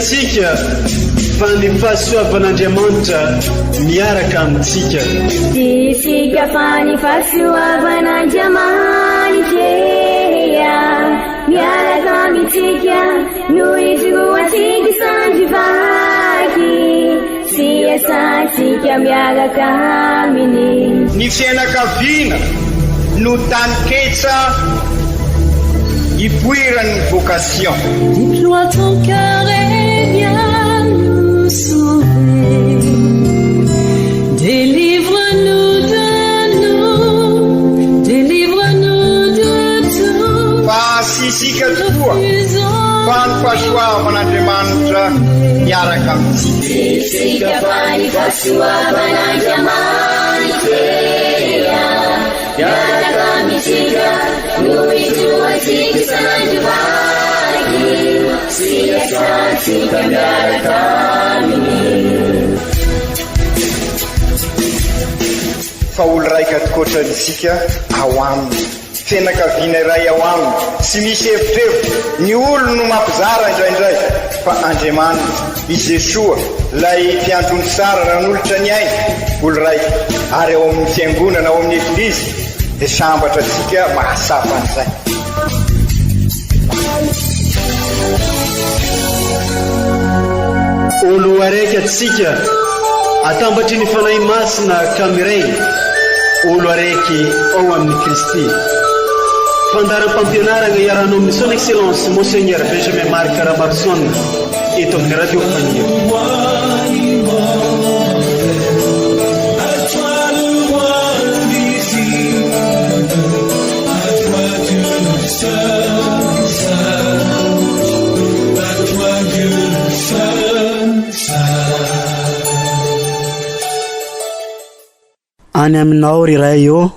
isika fa ny fahasoavan'Andriamanitra miaraka amintsika. Tsy isika fa ny fahasoavan'Andriamanitra miaraka amintsika no ijoroantsika sandry vaky sy iasantsika miaraka aminy. Ny fianakaviana no taninketsa ipoiran'ny vocation. Déploie ton cœur et viens nous sauver. Délivre-nous de nous, délivre-nous de tout. Fa tsy isika tokoa fa ny fahasoavan'Andriamanitra miaraka amintsika. Tsy isika fa ny fahasoavan'Andriamanitra miaraka amintsika no ijoroantsika sandry vaky sy iasantsika miaraka aminy. Fa olo raika tokoatra isika ao aminy, fianakaviana iray ao aminy, tsy misy evitrevitra, ny olo no mampizara indraindray, fa Andriamanitra, i Jesoa, ilay mpiandry ondry tsara nanolotra ny ainy, olo raika, ary ao amin'ny fiangonana, ao amin'ny Eglizy, dia sambatra antsika mahatsapa an'izay. Olo araiky antsika atambatry ny Fanahy Masina ka miray olo araiky ao amin'i Kristy. Fandaharam-pampianaragna iarahanao amin'ny Son Excellence Monseigneur Benjamin Marc Ramaroson eto amin'ny Radio Faniry. Any aminao, ry Ray ô,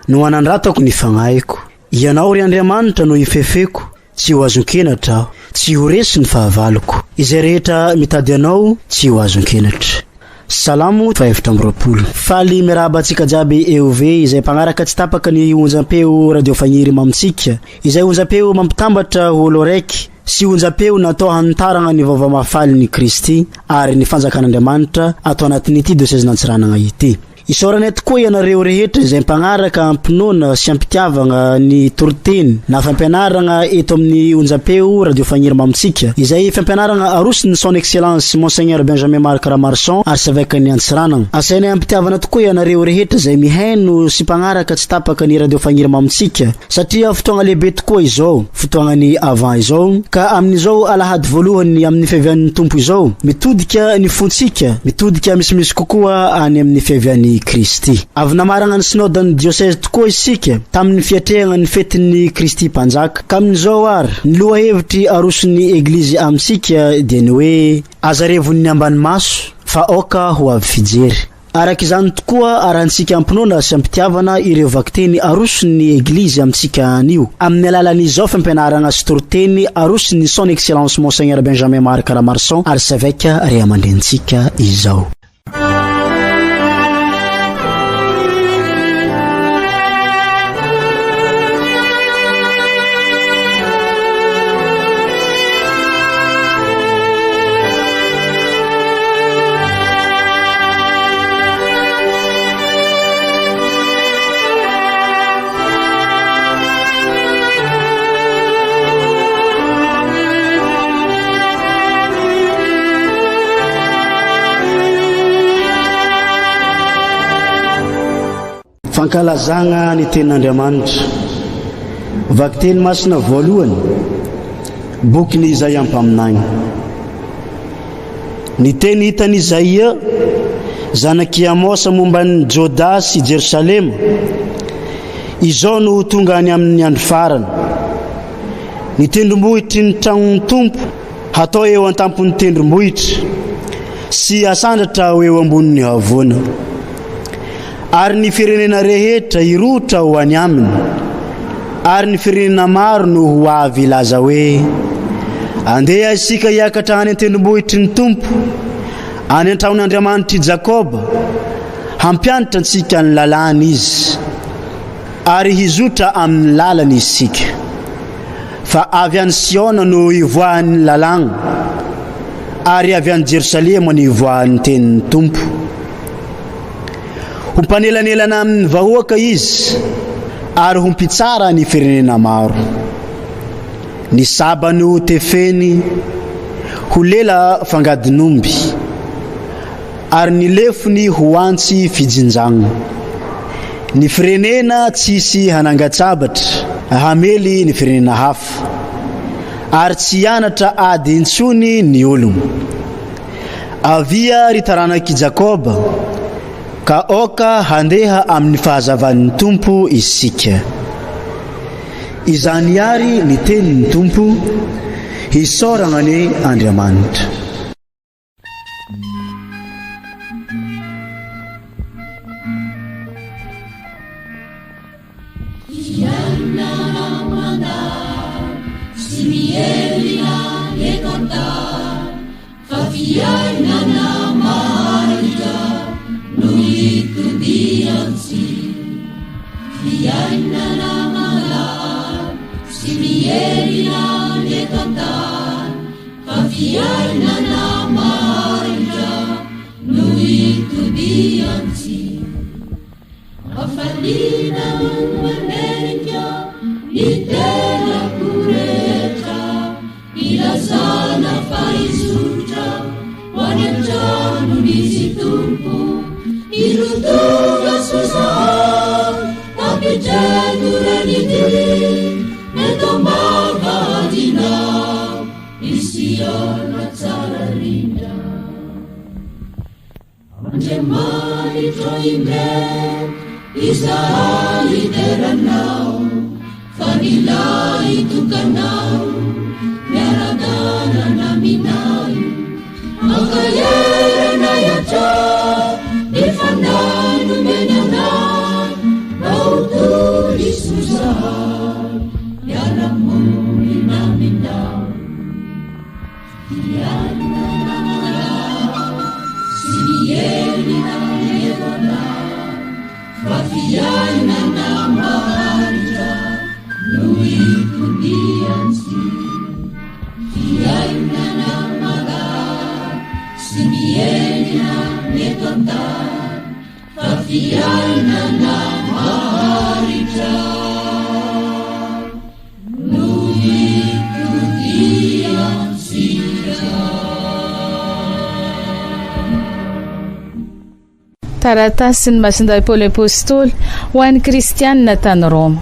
no anandratako ny fagnahiko. Ianao, ry Andriamanitra, no ifefeko, tsy ho azon-kenatra aho, tsy ho resy ny fahavaloko. Izay rehetra mitady Anao tsy ho azon-kenatra. Salamo 24. Faly miarahaba antsika jiaby EOV izay mpagnaraka tsy tapaka ny onjampeo Radio Fagniry mamintsika, izay onjampeo mampitambatra olo araiky sy onjampeo natao hanitaragna ny vaovao mahafalin'i Kristy ary ny fanjakan'Andriamanitra ato anatin'ity diosezin'Antsiranana ity. Isaoranay tokoa ianareo rehetra izay mpagnaraka am-pinoana sy am-pitiavagna ny toriteny na fampianaragna eto amin'ny onjampeo Radio Fagniry Mamintsika, izay fampianaragna aroson'ny Son Excellence Monseigneur Benjamin Marc Ramarson, Arsevekan'i Antsiranana. Asainay am-pitiavana tokoa ianareo rehetra izay mihaino sy mpagnaraka tsy tapaka ny Radio Fagniry Mamintsika, satria fotoagna lehibe tokoa izao. Fotoagnan'ny Avant izao, ka amin'izao alahady voalohany amin'ny fiavian'ny Tompo izao, mitodika ny fontsika, mitodika misimisy kokoa any amin'ny fiavian'i Kristy. Avy namaragna ny Synodan'ny Dioseze tokoa isika tamin'ny fiatrehagna ny fetin'ny Kristy Mpanjaka, ka amin'izao ary, ny lohahevitry aroson'ny Eglizy amintsika dia ny hoe, Aza revon'ny ambany maso, fa aoka ho avy fijery. Araka izany tokoa, arahintsika am-pinoana sy am-pitiavana ireo vakiteny aroson'ny Eglizy amintsika anio, amin'ny alalan'izao fampianarana sy toriteny aroson'ny Son Excellence Monseigneur Benjamin Marc Ramarson, Arseveque Ray aman-drenintsika izao. Fankalazagna ny Tenin'Andriamanitra. Vakiteny masina voalohany, Bokin'i Izaia mpaminany. Ny teny hitan'i Izaia, zanak'i Amosa momba an'i Jodà sy Jerosalema, Izao no ho tonga any amin'ny andro farany, Ny tendrombohitry ny tranon'ny Tompo hatao eo an-tampon'ny tendrombohitra, sy hasandratra ho eo ambonin'ny havoana. Ary ny firenena rehetra hirohotra ho any aminy, ary ny firenena maro no ho avy hilaza hoe, Andeha isika hiakatra any an-tendrombohitry ny Tompo, any an-tranon'Andriamanitr'i Jakoba, hampianatra antsika ny lalàny Izy, ary hizotra amin'ny lalany isika. Fa avy any Siona no hivoahan'ny lalàna. ary avy any Jerosalema no hivoahan'ny tenin'ny Tompo. Ho mpanelanelana amin'ny vahoaka izy, ary ho mpitsara ny firenena maro. Ny sabany ho tefeny ho lela fangadin'omby, ary ny lefony ho antsy fijinjagna. Ny firenena tsy hisy hanangan-tsabatra hamely ny firenena hafa, ary tsy hianatra ady intsony ny ologno. Avia, ry taranak'i Jakoba, ka aoka handeha amin'ny fahazavan'ny Tompo isika. Izany àry ny tenin'ny Tompo, hisaoragna anie Andriamanitra. Fiainana mandalo sy mihelina eto an-tany fa fiainana maharitra no itodiantsika. Fiainana mandalo sy mihelina eto an-tany fa fiainana maharitra no itodiantsika. Hafaliana no manenika ny tenako rehetra, ilazana fa hizotra ho any an-tranon'Izy Tompo. Irotonga soa tapitreto ren'ity, eto am-bavahadinao, i Siona tsara rindra. Andriamanitro indray izahay hidera Anao fa ny lahy tokanao miara-dalana aminay mankahery anay hatrany ny fanahy nomeny anay mba ho tony soa zahay miara-monina aminao. Fiainana maharitra no itodiantsika. Taratasin'i Masindahy Paoly Apostoly ho an'ny Kristianina tany Roma.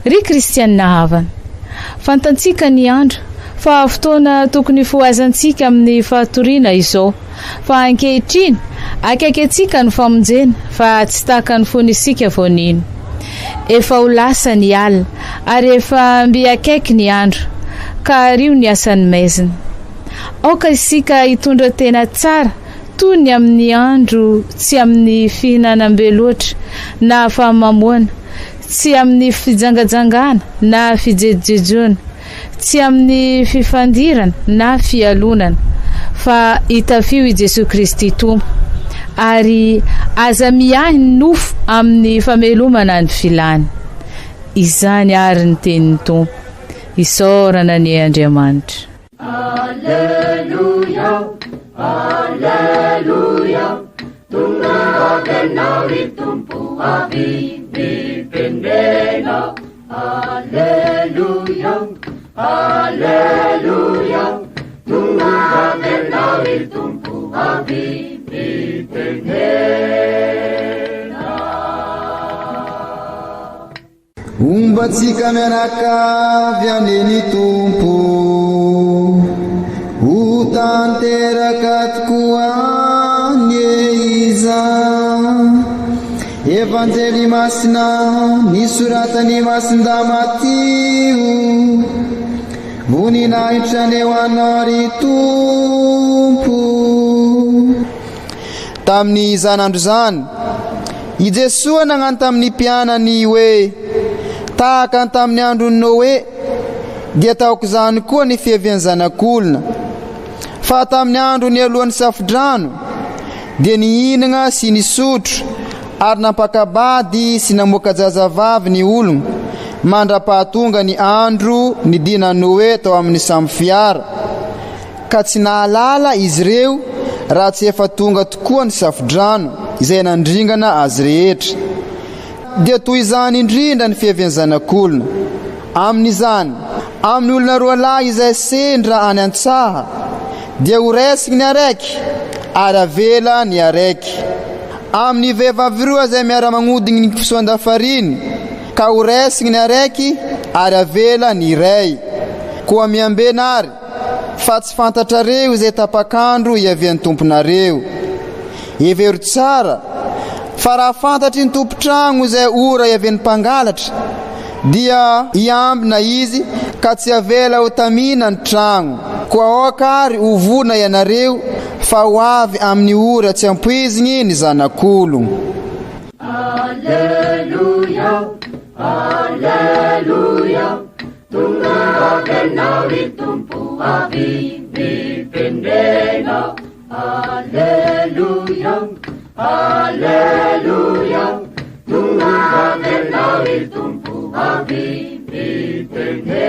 Ry Kristianina havana, fantantsika ny andro fa fotoana tokony hifohazantsika amin'ny fahatoriana izao. Fa ankehitriny, akaiky antsika ny famonjena, fa tsy tahaka ny fony isika vao nino. Efa ho lasa ny alina, ary efa mby akaiky ny andro, ka ario ny asan'ny maizina. Aoka isika hitondra tena tsara toy ny amin'ny andro, tsy amin'ny fihinanam-be loatra, na fahamamoana, tsy amin'ny fijangajangana na fijejojejoana, Tsy amin'ny fifandirana na fialonana, fa itafio i Jesoa Kristy Tompo, ary aza miahy ny nofo amin'ny famelomana ny filany. Izany àry ny tenin'ny Tompo. Isaorana anie Andriamanitra. Aleloia, Aleloia, tonga avy Ianao ry Tompo avy mitenena. Aleloia, Aleloia, tonga avy Ianao ry Tompo avy mitenena. Homba antsika mianakavy anie ny Tompo, ho tanteraka tokoa anie izany. Evanjely masina nisoratan'i Masindahy Matio, Voninahitra anie ho Anao ry Tompo. Tamin'izany andro izany, i Jesoa nagnano tamin'ny mpianany hoe, Tahaka ny tamin'ny andron'i Noe, dia tahaka izany koa ny fiavian'ny Zanak'olona. Fa tamin'ny andro nialohan'ny safodrano, dia nihinagna sy nisotro ary nampaka-bady sy namoaka zazavavy ny ologno, mandra-pahatonga ny andro nidinan'i Noe tao amin'ny sambo fiara. Ka tsy nahalala izy ireo raha tsy efa tonga tokoa ny safodrano izay nandringana azy rehetra. Dia toy izany indrindra ny fiavian'ny Zanak'olona. Amin'izany, amin'ny olona roalahy izay sendra any an-tsaha, dia ho raisiny ny araiky ary avela ny araiky. Amin'ny vehivavy roa izay miara-magnodigny ny kisoan-dafariny, ka ho raisiny ny araiky ary avela ny iray. Koa miambena àry, fa tsy fantatrareo izay tapak'andro hiavian'ny Tomponareo. Hevero tsara fa raha fantatry ny tompon-tragno izay ora hiavian'ny mpangalatra, dia hiambina izy ka tsy havela ho tamina ny tragno. Koa aoka àry ho vonona ianareo fa ho avy amin'ny ora tsy ampoizigny ny Zanak'ologno. Aleloia, Aleloia, tonga avy Ianao ry Tompo avy mipendrena. Aleloia, Aleloia, tonga avy Ianao ry Tompo avy mitenena.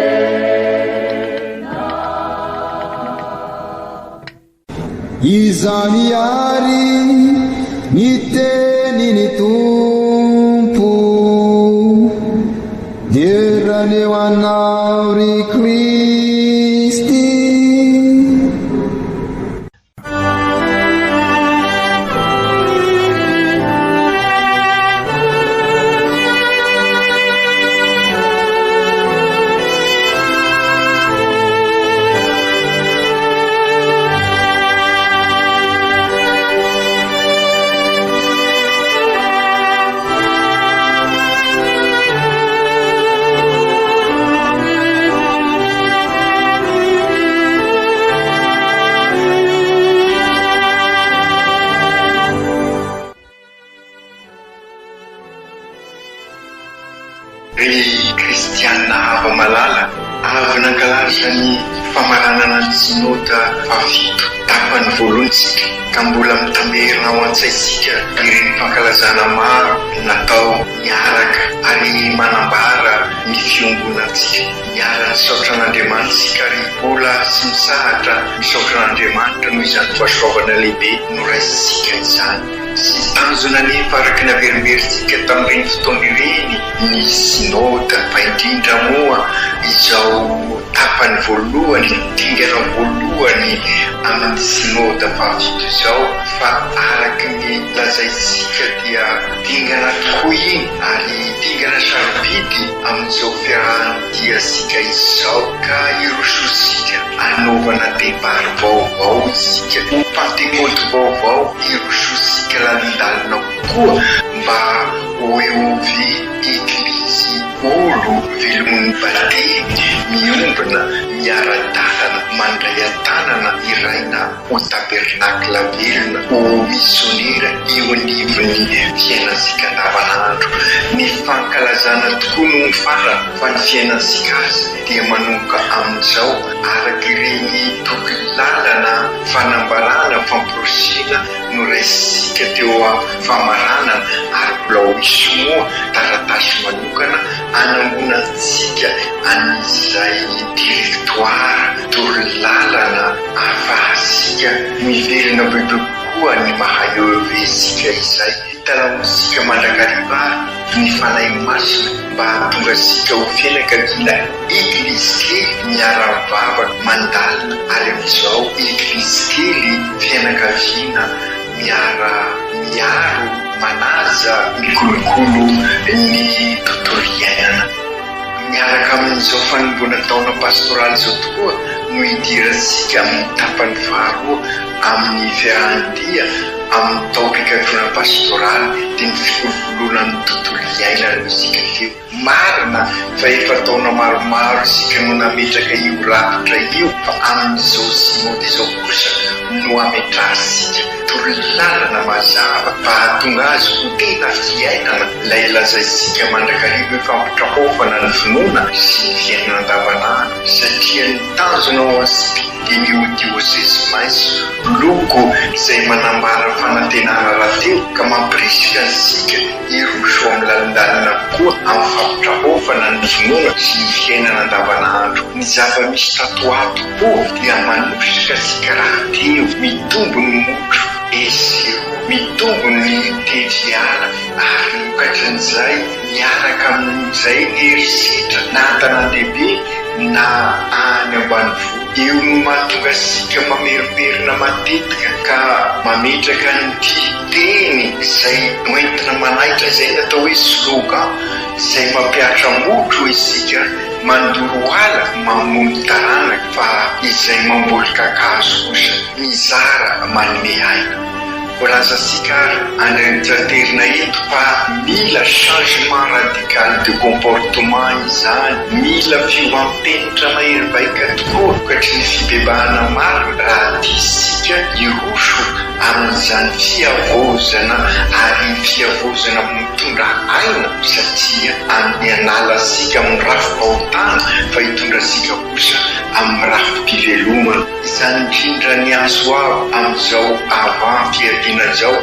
Izany àry ny tenin'ny Tompo. Dera anie ho Anao ry Kristy. Ry kristiana hava-malala, avy nankalaza ny famaranana ny Synoda fahafito tapany voalohany isika, ka mbola mitamberina ao an-tsaintsika ireny fankalazana maro natao niaraka ary manambara ny fiombonantsika. Niara-nisaotra an'Andriamanitra isika ary mbola tsy mitsahatra misaotra an'Andriamanitra noho izany fahasoavana lehibe noraisintsika izany. Tsy tanjona anefa araka ny averimberintsika tamin'ireny fotoana ireny ny Synoda fa indrindra moa izao tapany voalohany, dingana voalohany amin'ny Synoda fahafito izao fa araka ny lazaintsika dia dingana tokoa iny ary dingana sarobidy amin'izao fiarahan-diantsika izao ka hirosoantsika hanaovana départ vaovao isika, ho Pantekoty vaovao hirosoantsika lalindalina kokoa mba ho EOV Eglizy olo velomin'ny batemy miombona miara-dalana mandray an-tanana iraina ho tabernakla velona, ho misionera eo anivon'ny fiainantsika andavanandro. Ny fankalazana tokoa no mifarana fa ny fiainantsika azy dia manomboka amin'izao araka ireny toky lalana fanambarana famporisiana noraisintsika teo am-famaranana ary mbola ho hisy moa taratasy manokana hanangonantsika an'izay directoire, torolalana ahafahantsika miverina bebe kokoa ny maha EEV antsika izay. Italahoantsika mandrakariva ary ny Fanahy Masina mba hahatonga antsika ho fianakaviana Eglizy kely miara-mivavaka, mandalina ary amin'izao Eglizy kely fianakaviana miara miaro, manaja, mikolokolo ny tontolo iainana. Miaraka amin'izao fanomboana taona pastoraly izao tokoa no hidirantsika amin'ny tapany faharoa amin'ny fiarahan-dia amin'ny taom-pikatrohana pastoraly dia ny fikolokoloana ny tontolo iainana hoy isika teo. Marina fa efa taona maromaro isika no nametraka io rafitra io fa amin'izao Synode izao kosa no hametrahantsika torolalana mazava mba hahatonga azy ho tena fiainana ilay lazaintsika mandrakariva hoe fampitraofana ny finoana sy ny fiainana andavanandro satria ny tanjona ao antsika dia ny ho diosezy maitso loko izay manambara fanantenana rahateo ka mampirisika antsika hiroso amin'ny lalindalina kokoa. amin'ny fampitraofana ny finoana sy ny fiainana andavanandro. Ny zava-misy tato ho ato koa dia manosika antsika rahateo, mitombo ny motro etsy sy eroa, mitombo ny teviala ary vokatrin'izay miaraka amin'izay ny herisetra na an-tanàn-dehibe na any ambanivohitra. Eo no mahatonga antsika mamerimberina matetika ka mametraka an'ity teny izay hoentina manaitra izay ny atao hoe slogan izay mampihatra motro isika mandoro ala mamono taranaka fa izay mamboly kakazo kosa mizara manome aina. Voalazantsika ary andrianitranterina eto fa mila changement radical de comportement izany, mila fiovam-penitra mahery vaika tokoa vokatry ny fibebahana marina raha tia isika hiroso amin'izany fihavaozana ary fihavaozana mitondra aina satria amin'ny hanala antsika amin'ny rafi-pahotana fa hitondra antsika kosa amin'ny rafi-pivelomana. Izany indrindra ny antso avo amin'izao avant fiadiana izao,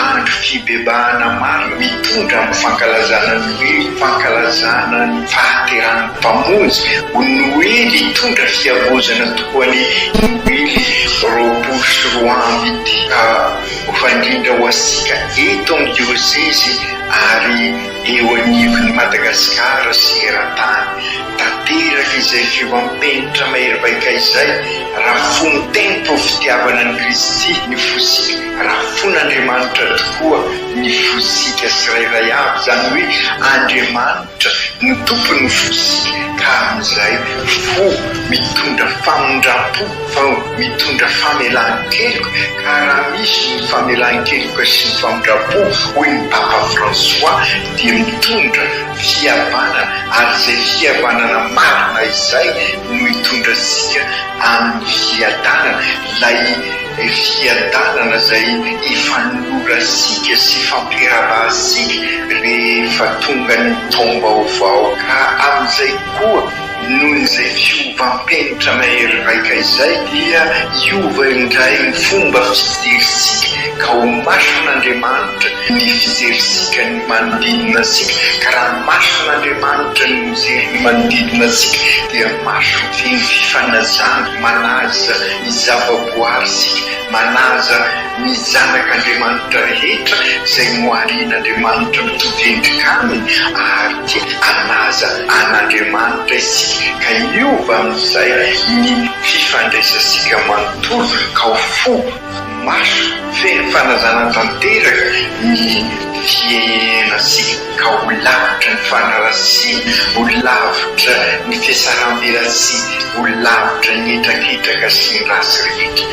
andro fibebahana marina mitondra amin'ny fankalazana ny Noely, fankalazana ny fahaterahan'ny Mpamonjy, ho Noely hitondra fihavaozana tokoa anie Noely 2020 ity ka ho fa indrindra ho antsika eto amin'ny diosezy ary eo anivon'i Madagasikara sy eran-tany. Tanteraka izay fiovam-penitra mahery vaika izay raha fo mitempo fitiavana an'i Kristy ny fosika, raha fon'Andriamanitra tokoa ny fosika tsirairay avy, izany hoe Andriamanitra no tompon'ny fosika ka amin'izay fo mitondra famindram-po, fo mitondra famelan-keloka, ka raha misy ny famelan-keloka sy ny famindram-po hoy ny Papa François dia mitondra fihavanana ary izay fihavanana marina izay no hitondra antsika amin'ny fiadanana, ilay fiadanana izay ifanolorantsika sy ifampiraharahantsika rehefa tonga ny taom-baovao. Ka amin'izay koa, noho izay fiovam-penitra mahery vaika izay dia hiova indray ny fomba fijerintsika ka ho mason'Andriamanitra ny fijerintsika ny manodidina antsika, ka raha ny mason'Andriamanitra no mijery ny manodidina antsika dia maso feno fifanajana, manaja ny zavaboary isika, manaja ny zanak'Andriamanitra rehetra izay noharian'Andriamanitra mitovy endrika aminy ary dia hanaja an'Andriamanitra isika ka hiova amin'izay ny fifandraisantsika manontolo ka ho fo maso feno fanajana tanteraka ny fiainantsika ka ho lavitra ny fanaratsiana, ho lavitra ny fiasaram-belatsihy, ho lavitra ny hetraketraka sy ny ratsy rehetra.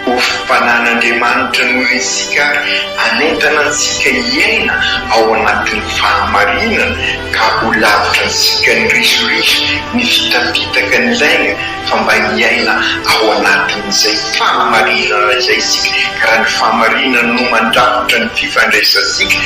Ho fanan'Andriamanitra noho isika ary hanentana antsika hiaina ao anatin'ny fahamarinana ka ho lavitra antsika ny risoriso, ny fitapitaka, ny lainga fa mba hiaina ao anatin'izay fahamarinana izay isika ka raha ny fahamarinana no mandrafitra ny fifandraisantsika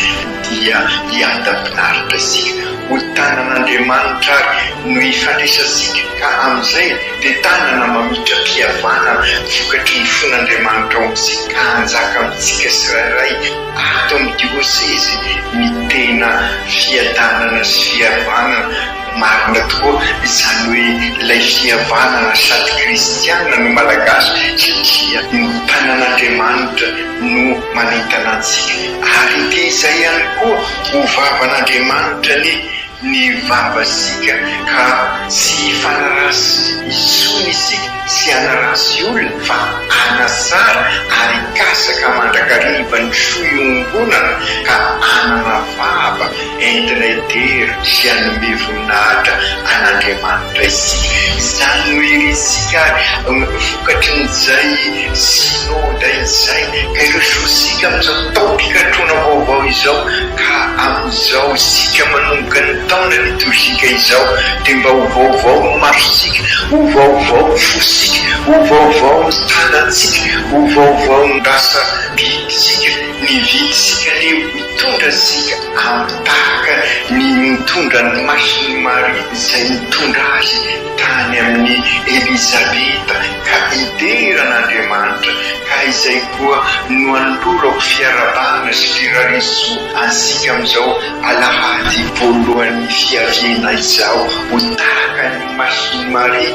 dia hiadam-pinaritra isika. Ho tanan'Andriamanitra ary no ifandraisantsika ka amin'izay dia tanana mamitra-pihavanana vokatry ny fon'Andriamanitra ao amintsika ka hanjaka amintsika tsirairay ato amin'ny diosezy ny tena fiadanana sy fihavanana marina tokoa, izany hoe ilay fihavanana sady kristiana no malagasy satria ny tanan'Andriamanitra no manentana antsika ary dia izay ihany koa ho vavan'Andriamanitra anie ny vavasika ka tsy hifanarasy intsony isika, tsy hanarasy olona fa hanatsara ary hikasaka mandrakariva ny soa iombonana ka hanana vava entina hidera sy hanome voninahitra an'Andriamanitra isika. Izany no irintsika ary vokatrin'izay Synoda izay ka irosoantsika amin'izao taom-pikatrohana vaovao izao ka amin'izao isika manomboka ny taona litorjika izao dia mba ho vaovao ny masontsika, ho vaovao ny fosika, ho vaovao ny tanantsika, ho vaovao ny rasa-bidy. isika, ny vidintsika anie mitondra antsika ampitahaka ny nitondra ny masin'i Maria izay nitondra azy tany amin'i Elizabeta ka hidera an'Andriamanitra ka izay koa no anolorako fiarahabana sy firarisoa antsika amin'izao alahady voalohan'ny fiaviana izao ho tahaka ny masin'i Maria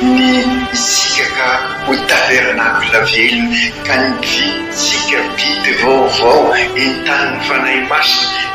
ny isika ka ho tabernakla velona ka ny vidintsika vidy vaovao entanin'ny Fanahy Masina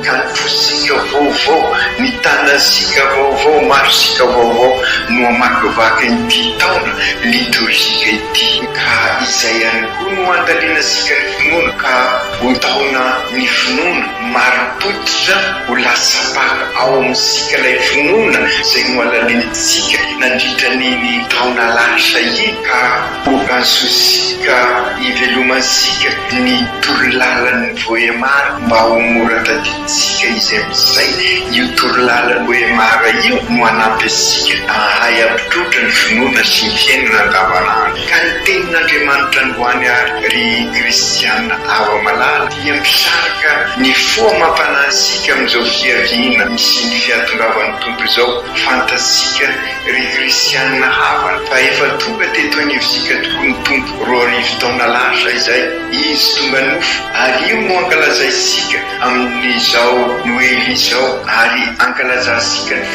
ka ny fosika vaovao, ny tanantsika vaovao, masontsika vaovao no hamakivaky an'ity taona litorjika ity ka izay ihany koa no handalinantsika ny finoana ka ho taona ny finoana marim-pototra ho latsa-paka ao amintsika ilay finoana izay nohalalinintsika nandritra an'iny taona lasa iny ka ho azontsika hivelomantsika ny torolalan'ny Vohemar mba ho mora tadidintsika izy amin'izay. Io torolalan'ny Vohemar io no hanampy antsika hahay hampitroatra ny finoana sy ny fiainana andavanandro. Ka ny Tenin'Andriamanitra androany ary ry kristiana hava-malala dia misarika ny fo amam-panahintsika amin'izao fiaviana sy ny fihatongavan'ny Tompo izao. Fantatsika ry kristiana havana fa efa tonga teto anivontsika tokoa ny Tompo 2000 taona lasa izay. Izy tonga nofo ary io no ankalazaintsika amin'izao Noely izao ary ankalazantsika ny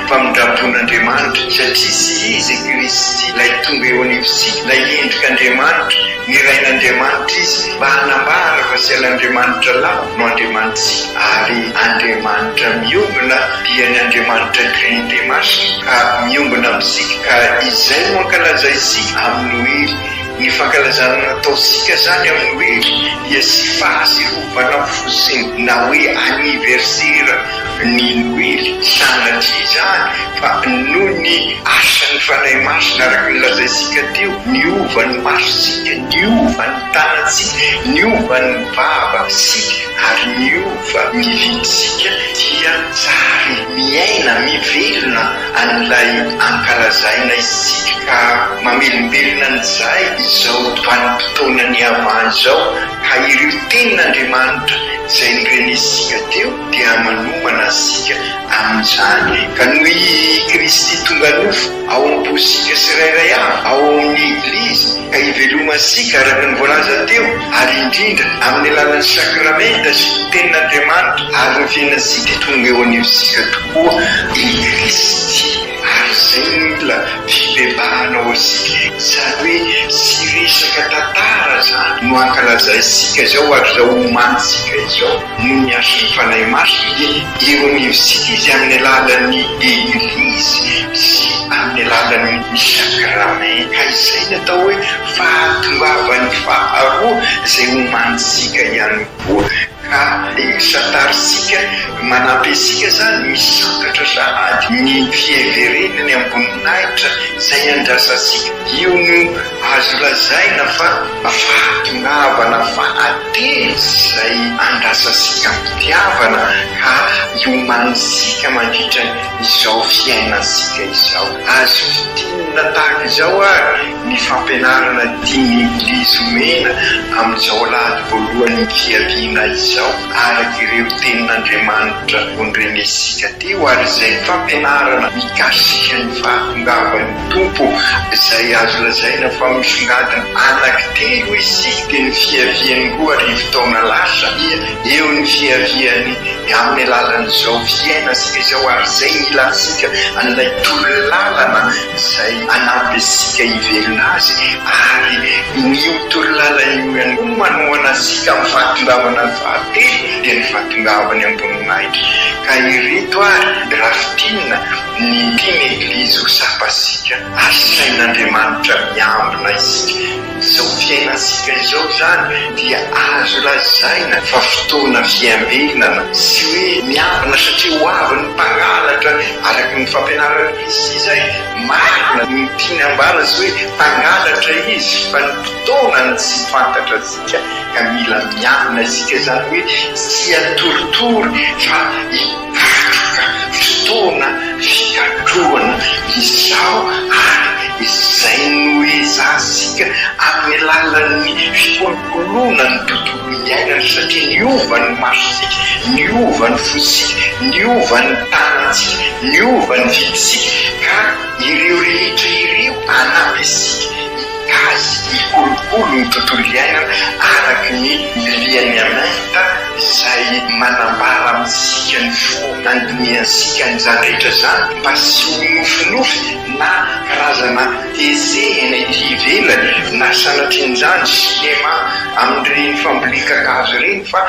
famindram-pon'Andriamanitra satria tsy Izy Kristy ilay tonga eo anivontsika, ilay endrik'Andriamanitra, nirain'Andriamanitra Izy mba hanambara fa tsy an'Andriamanitra lahy no Andriamanitsika ary Andriamanitra miombona dia ny Andriamanitra Trinite Masina ka miombona amintsika ka izay no ankalazaintsika amin'ny Noely. Ny fankalazana nataontsika izany amin'ny Noely dia tsy fahatsiarovana fotsiny na hoe anniversaire ny Noely, sanatria izany, fa noho ny asan'ny Fanahy Masina araka ny lazaintsika teo, niova ny masontsika, niova ny tanantsika, niova ny vavantsika ary niova ny vidintsika dia zary miaina, mivelona an'ilay ankalazaina isika ka mamelombelona an'izay izao vanim-potoana niavahana izao ka ireo tenin'Andriamanitra izay norenesintsika teo dia manomana antsika amin'izany ka noho i Kristy tonga nofo ao am-pontsika tsirairay avy ao amin'ny Eglizy ka ivelomantsika araka ny voalaza teo ary indrindra amin'ny alalan'ny sakramenta sy ny tenin'Andriamanitra ary ny fiainantsika dia tonga eo anivontsika tokoa i Kristy ary izay no mila fibebahana ho antsika izany hoe tsy resaka tantara izany no ankalazaintsika izao ary izao omanintsika izao noho ny asan'ny Fanahy Masina dia eo anivontsika Izy amin'ny alalan'ny Eglizy sy amin'ny alalan'ny sakramenta. Ka izay ny atao hoe fahatongavan'ny faharoa izay omanintsika ihany koa. Ka santarintsika, manampy antsika izany misantatra sahady ny fiheverena ny amboninahitra izay andrasantsika. Io no azo lazaina fa fahatongavana fahatelo izay andrasantsika am-pitiavana ka iomanintsika mandritra izao fiainantsika izao. Azo fintinina tahaka izao ary ny fampianarana tian'ny Eglizy omena amin'izao alahady voalohan'ny fiaviana izao, araka ireo tenin'Andriamanitra nondrenesintsika teo ary izay fampianarana mikasika ny fahatongavan'ny Tompo izay azo lazaina fa misongadina anankitelo isika dia ny fiaviany 2000 taona lasa dia eo ny fiaviany amin'ny alalan'izao fiainantsika izao ary izay ny ilantsika an'ilay torolalana izay hanampy antsika hivelona azy ary ny io torolalana io ihany koa no manohana antsika amin'ny fahatongavana ny fahatelo dia ny fahatongavany am-boninahitra ka ireto ary raha fintinina Ny tian'ny Eglizy ho tsapantsika ary sain'Andriamanitra miambina isika. Izao fiainantsika izao izany dia azo lazaina fa fotoana fiambenana, tsy hoe miambina satria ho avy ny mpangalatra araka ny fampianaran'i Kristy izay. Marina ny tiany ambara tsy hoe mpangalatra izy fa ny fotoana no tsy fantatra antsika ka mila miambina isika izany hoe tsy hatoritory fa hikatroka fotoana fikatrohana izao ary izay noezahantsika amin'ny. alalan'ny fikolokoloana ny tontolo iainana satria niova ny masontsika, niova ny fontsika, niova ny tanantsika, niova ny vidintsika ka ireo rehetra ireo hanampy antsika hikazy, hikolokolo ny tontolo iainana araka ny lineamenta izay manambara amintsika ny fo handinihantsika an'izany rehetra izany mba tsy ho nofinofy na karazana hetsehina ety ivelany na sanatrian'izany sinema amin'ireny fambolen-kakazo ireny fa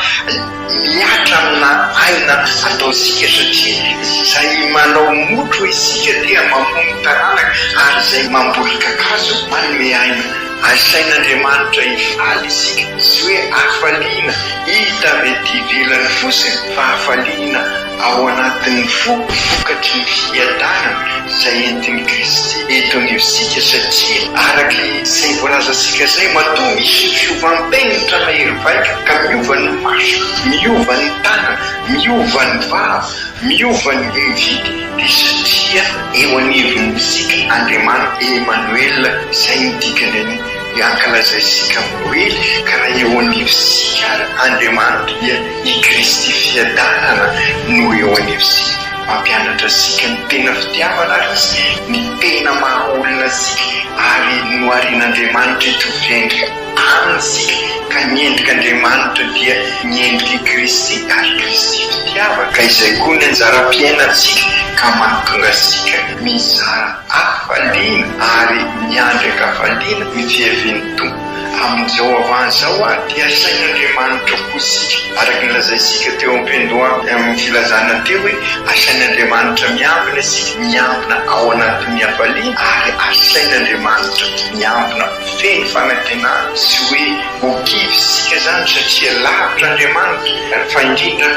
mihatra amina aina ataontsika satria izay manao motro isika dia mamono taranaka ary izay mamboly kakazo manome aina. Asain'Andriamanitra hifaly isika, tsy hoe hafaliana hita avy ety ivelany fotsiny fa hafaliana ao anatin'ny fo vokatry ny fiadanana izay entin'i Kristy eto anivontsika satria araka izay voalazantsika izay matoa misy ny fiovam-penitra mahery vaika ka miova ny maso, miova ny tanana, miova ny vava, miova ny mividy dia satria eo anivontsika Andriamanitra Emmanuel izay no dikany ny ankalazaintsika amin'ny Noely ka raha eo anivontsika ary Andriamanitra dia i Kristy fiadanana no eo anivontsika. Mampianatra antsika ny tena fitiavana ary Izy, ny tena maha olona antsika ary noharian'Andriamanitra hitovy endrika Aminy isika ka ny endrik'Andriamanitra dia ny endrik'i Kristy ary Kristy fitiavana ka izay koa ny anjaram-piainantsika ka mahatonga antsika mizara Hafaliana ary miandry an-kafaliana ny fiavian'ny Tompo. Amin'izao avant izao ary dia asain'Andriamanitra koa isika, araka ny lazaintsika teo am-piandohana amin'ny filazana teo hoe asain'Andriamanitra miambina isika, miambina ao anatin'ny hafaliana ary asain'Andriamanitra miambina feno fanantenana, tsy hoe ho kivy isika izany satria lavitra Andriamanitra fa indrindra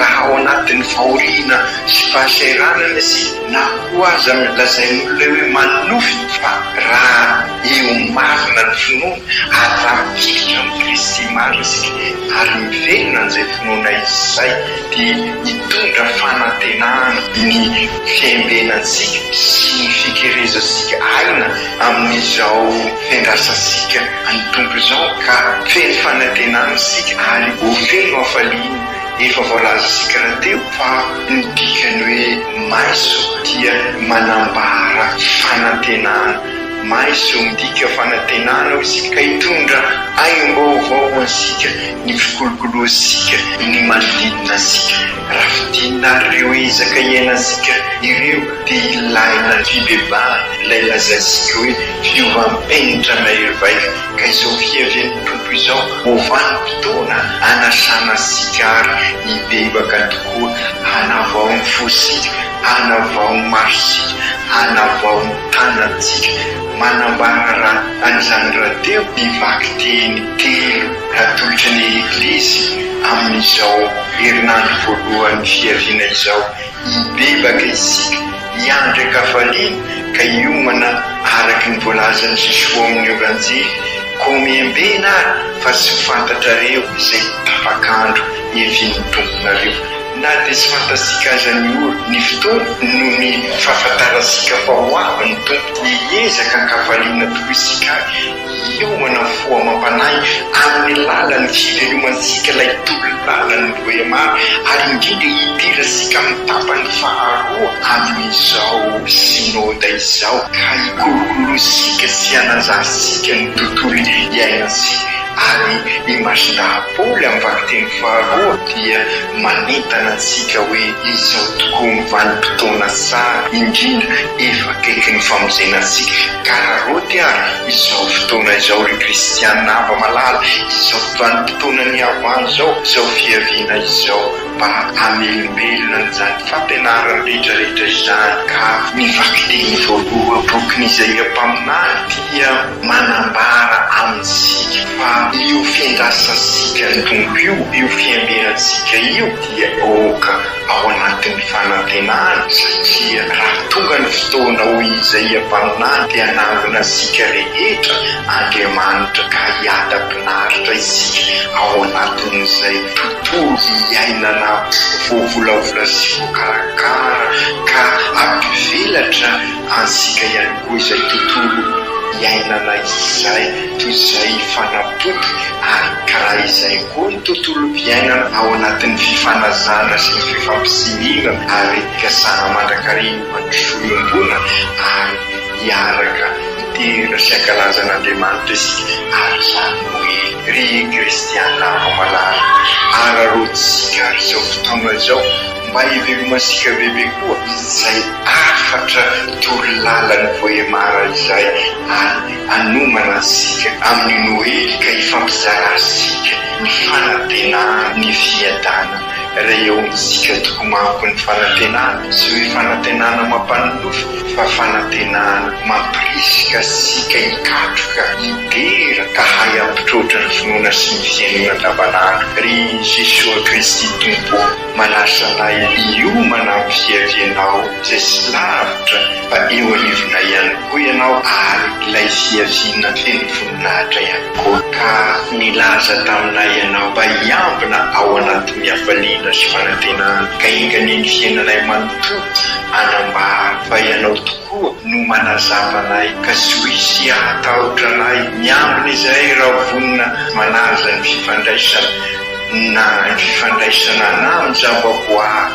raha ao anatin'ny fahoriana sy fahasahiranana isika na koa aza lazain'olona hoe manonofy fa raha eo marina ny finoana ary raha mifikitra amin'i Kristy marina isika ary mivelona an'izay finoana izay dia hitondra fanantenana ny fiaimbenantsika sy ny fikerezantsika aina amin'izao fiandrasantsika an'ny Tompo izao ka feno fanantenana isika ary ho feno hafaliana. Efa voalazantsika rahateo fa ny dikany hoe maiso dia manambara fanantenana. Maiso midika fanantenana hoy isika ka hitondra aim-baovao ho antsika ny fikolokoloantsika ny manodidina antsika. Raha fintinina ary ireo ezaka iainantsika ireo dia ilaina ny fibebahana, ilay lazaintsika hoe fiovam-penitra mahery vaika. Ka izao fiavian'ny Tompo izao ho vanim-potoana hanasana antsika ary hibebaka tokoa, hanavao ny fosika, hanavao ny masontsika, hanavao ny tanantsika. Manambara raha an'izany rahateo ny vakiteny telo natolotry ny Eglizy amin'izao herinandro voalohan'ny fiaviana izao. Hibebaka isika, hiandry an-kafaliana ka hiomana araka ny voalazan'i Jesoa ao amin'ny Evanjely, Koa miambena ary fa tsy ho fantatrareo izay tapak'andro hiavian'ny Tomponareo. Na dia tsy fantatsika aza ny ora, ny fotoana, noho ny fahafantarantsika fa ho avy ny Tompo, dia hiezaka an-kafaliana tokoa isika ary Hiomana fo amam-panahy amin'ny lalan'ny fivelomantsika ilay tolo-lalan'ny Vohemar ary indrindra hidirantsika amin'ny tapany faharoa amin'izao Synoda izao ka hikolokolointsika sy hananjarintsika ny tontolo iainantsika ary i Masindahy Paoly amin'ny vakiteny faharoa dia manentana antsika hoe izao tokoa ny vanim-potoana tsara indrindra efa akaiky ny famonjena antsika. Kararaoty ary izao fotoana izao ry kristiana hava-malala, izao vanim-potoana nihavana izao, izao fiaviana izao mba hamelombelona an'izany fampianarana rehetra rehetra izany ka ny vakiteny voaloha bokin'Izaia mpaminany dia manambara amintsika fa io fiandrasantsika ny Tompo io, io fiambenantsika io dia aoka ao anatin'ny fanantenana satria raha tonga ny fotoana hoy Izaia mpaminany dia hanangona antsika rehetra Andriamanitra ka hiadam-pinaritra isika ao anatin'izay tontolo iainana voavolavola sy voakarakara ka hampivelatra antsika ihany koa izay tontolo. iainana izay toy izay hifanapotika ary karaha izay koa ny tontolom-piainana ao anatin'ny fifanazana sy ny fifampitsimbinana ary fikasana mandrakariva mandrosoa iombonana ary hiaraka hidera sy hankalaza an'Andriamanitra isika ary izany Noely ry kristiana hava-malala araraotintsika ary izao fotoana izao Mba hivelomantsika bebe koa izay hafatra torolalan'ny Vohemar izay ary hanomana antsika amin'ny Noely ka hifampizarantsika ny fanantenana ny fiadanana. Raha eo amintsika tokoa manko ny fanantenana, tsy hoe fanantenana mampanonofy fa fanantenana mampirisika antsika hikatroka, hidera ka hahay hampitroatra ny finoana sy ny fiainana andavanandro. Ry Jesoa Kristy Tompo ô! Manasa anay hiomana amin'ny fiavianao izay tsy lavitra fa eo anivonay ihany koa Ianao ary ilay fiaviana feno voninahitra ihany koa. Ka nilaza taminay Ianao mba hiambina ao anatin'ny hafaliana sy fanantenana ka enga anie ny fiainanay manontolo hanambara fa Ianao tokoa no manazava anay ka tsy ho hisy hahatahotra anay. Miambina izahay raha vonona manaja ny fifandraisana. na ny fifandraisana na amin'ny zavaboary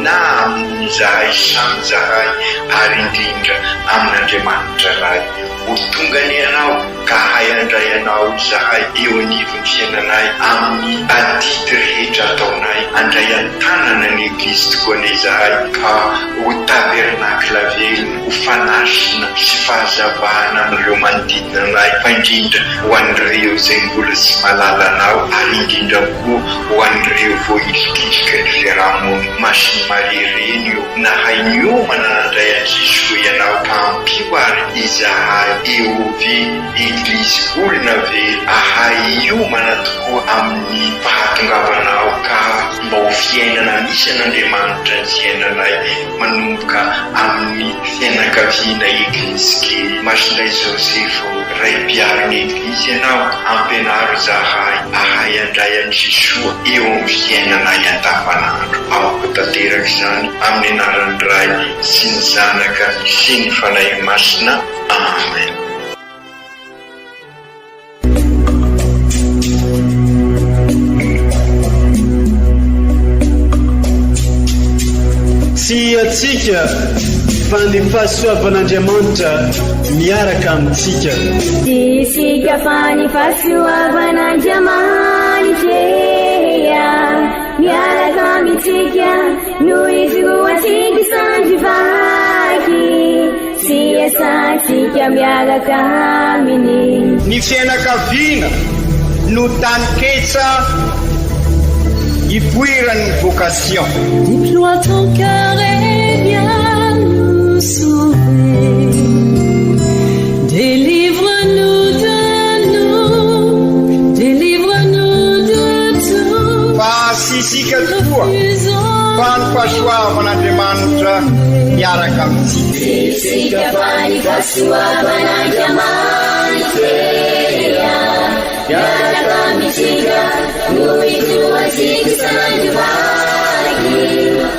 na amin'izahay samy izahay ary indrindra amin'Andriamanitra Ray. Ho tonga anie Ianao ka hahay handray Anao izahay eo anivon'ny fiainanay amin'ny adidy rehetra ataonay. Handray an-tanana ny Eglizy tokoa anie izahay ka ho tabernakla velona, ho fanasina sy fahazavana amin'ireo manodidina anay fa indrindra ho an'ireo izay mbola tsy mahalala Anao ary indrindra koa ho an'ireo voahilikilika ny fiaraha-monina. Masin'i Maria Reny ô, nahay niomana nandray an'i Jesoa Ianao ka ampio ary izahay EOV, Eglizy Olona Velona, ahay hiomana tokoa amin'ny fahatongavanao ka mba ho fiainana misy an'Andriamanitra ny fiainanay manomboka amin'ny fianakaviana Eglizy kely. Masindahy Joseph ô, Ray mpiaro ny Eglizy Ianao, ampianaro izahay hahay handray an'i Jesoa eo amin'ny fiainanay andavanandro. Aoka ho tanteraka izany amin'ny anaran'ny Ray sy ny Zanaka sy ny Fanahy Masina. Amen. Tsy antsika fa ny fahasoavan'Andriamanitra miaraka amintsika. Tsy isika fa ny fahasoavan'Andriamanitra miaraka amintsika no ijoroantsika sandry vaky. Sy iasantsika miaraka aminy. Ny fianakaviana no taninketsa ipoiran'ny vocation. Deploie ton cœur et viens nous sauver. Délivre-nous de nous, délivre-nous de tout. Fa tsy isika tokoa fa ny fahasoavan'Andriamanitra miaraka amintsika. Tsy isika fa ny fahasoavan'Andriamanitra miaraka amintsika no ijoroantsika isan'andro vaky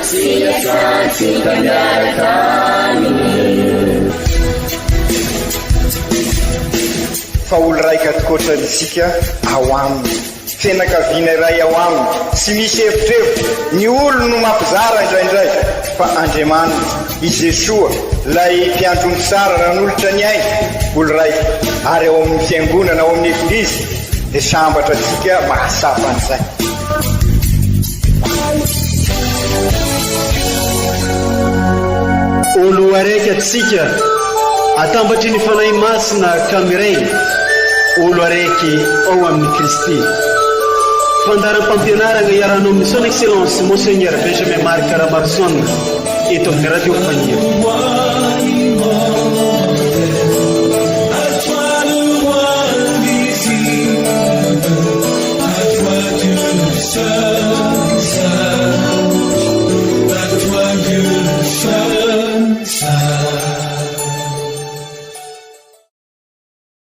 sy iasantsika miaraka aminy. Fa olo raika tokoatra isika ao aminy. Fianakaviana iray ao aminy, tsy misy evitrevitra, ny olony no mampizara indraindray, fa Andriamanitra, i Jesoa, ilay mpiandry omby tsara nanolotra ny ainy, olo raika, ary ao amin'ny fiangonana, ao amin'ny Eglizy, dia sambatra antsika mahatsapa an'izay. Olo araiky atsika atambatry ny Fanahy Masina ka miray olo araiky ao amin'i Kristy. Fandaharam-pampianaragna iarahanao amin'ny Son Excellence Monseigneur Benjamin Marc Ramaroson eto amin'ny Radio Faniry.